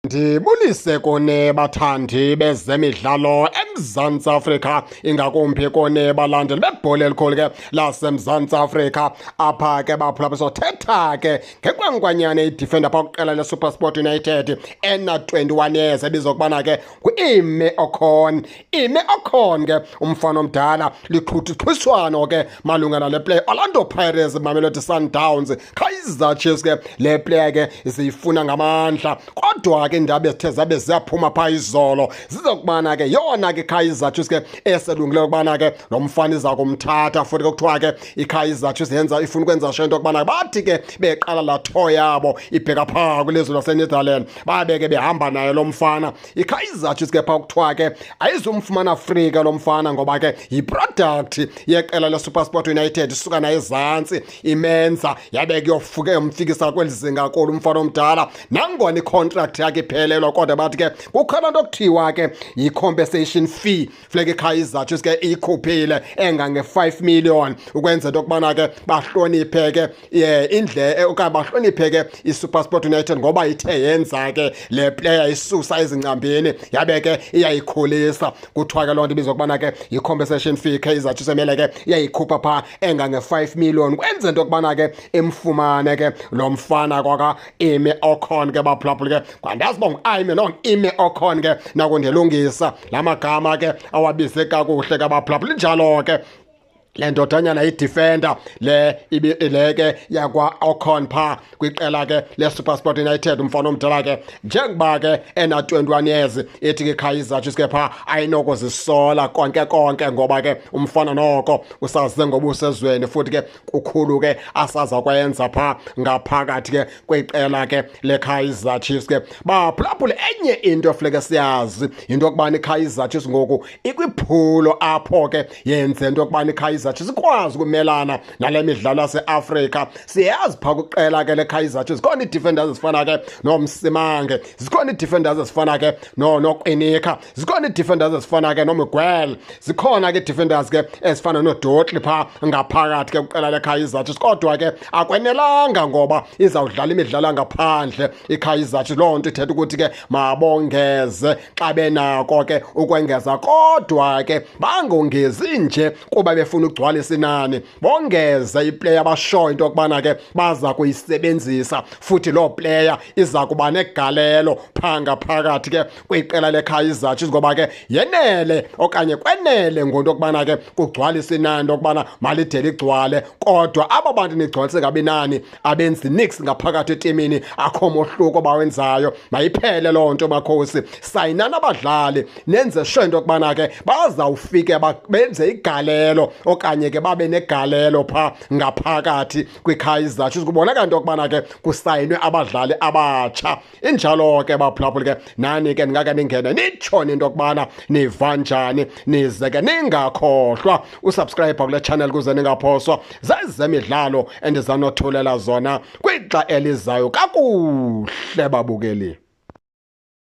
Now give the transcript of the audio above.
Ndibulise kuni bathandi bezemidlalo eMzantsi Afrika, ingakumbi kuni balandeli bebhola elikhulu ke laseMzantsi Afrika. Apha ke baphulaphula sothetha ke ngekwankwanyane idefender phaa kwiqela leSuperSport United ena-21 years ebizwa ukubana ke ngu-Ime Okon. Ime Okon ke umfana omdala, liqhuthixhwiswano ke malunga nale play Orlando Pirates, Mamelodi Sundowns, Kaizer Chiefs ke le player ke ziyifuna ngamandla. Kodwa ke indaba ezithe zabe ziyaphuma phaa izolo zizokubana ke yona ke Kaizer Chiefs ke eselungileyo ukubana ke lo mfana iza kumthatha, futhi ke kuthiwa ke iKaizer Chiefs yenza ifuna ukwenza sure into yokubana bathi ke beqala laa tour yabo ibheka phaa kwilizwe laseNetherlands, babe ke behamba naye lo mfana. IKaizer Chiefs ke phaa kuthiwa ke ayizumfumana free ke lo mfana, ngoba ke yiproduct yeqela leSuperSport United, isuka naye ezantsi imenza yabe kuyofuke yomfikisa kweli zinga kulo umfana omdala. Nangona icontract yakhe iphelelwa, kodwa bathi ke kukho laa nto kuthiwa ke yi-compensation fee funeka iKaizer Chiefs ke iyikhuphile engange-5 million ukwenza into yokubana ke bahloniphe ke indle okanye bahloniphe ke iSuperSport United, ngoba ithe yenza ke le player isusa ezincambini yabe ke iyayikhulisa. Kuthiwa ke loo nto ibizwa ukubana ke yi-compensation fee Kaizer Chiefs emele ke iyayikhupha phaa engange-5 million kwenza into yokubana ke imfumane ke lo mfana kwaka Ime Okon ke baphulaphula ke. Kwandazi uba ngu-Aime no Ime Okon ke, nakundilungisa la magama ke awabize kakuhle ke baphulaphula. Injalo ke le ndodanyana idefender le ibi le ke yakwa Okon pha kwiqela ke leSuperSport United. Umfana omdala ke njengoba ke ena 21 years, ithi ke Kaizer Chiefs ke pha ayinokuzisola konke konke, ngoba ke umfana noko usaze ngobusezweni, futhi ke kukhulu ke asaza kwenza pha ngaphakathi ke kwiqela ke leKaizer Chiefs ke baphulaphula. Enye into efuneka siyazi yinto yokubana iKaizer Chiefs ngoku ikwiphulo apho ke yenze into yokubana iKaizer Chiefs ikwazi ukumelana nale midlalo yaseAfrika. Siyazi phaa kwiqela ke leKaizer Chiefs zikhona ii-defenders ezifana ke noMsimange, zikhona ii-defenders ezifana ke noKwinika, zikhona ii-defenders ezifana ke noMiguel, zikhona ke ii-defenders ke ezifana noDortley phaa ngaphakathi ke kwiqela leKaizer Chiefs. Kodwa ke akwenelanga, ngoba izawudlala imidlalo yangaphandle iKaizer Chiefs. Loo nto ithetha ukuthi ke mabongeze xa benako ke ukwengeza, kodwa ke bangongezi nje kuba befuna ukugcwalisa inani, bongeze iplayer bashoyo into yokubana ke baza kuyisebenzisa, futhi loo player iza kuba negalelo phaa ngaphakathi ke kwiqela leKaizer Chiefs, ngoba ke yenele okanye kwenele ngonto yokubana ke kugcwalise inani, into yokubana malide ligcwale, kodwa aba bantu nigcwalise ngabi nani abenzi nix ngaphakathi etimini, akho mohluko bawenzayo. Mayiphele loo nto makhosi, sayinani abadlali nenze sure into yokubana ke bazawufike benze igalelo okanye ke babe negalelo phaa ngaphakathi kwiKaizer Chiefs. Kubonakala into yokubana ke kusayinwe abadlali abatsha. Injalo ke baphulaphuli ke, nani ke ningake ningene nitshone into yokubana niva njani, nize ke ningakhohlwa usubscribe kule channel kuze ningaphoswa zezemidlalo endizanothulela zona kwixa elizayo. Kakuhle babukeli.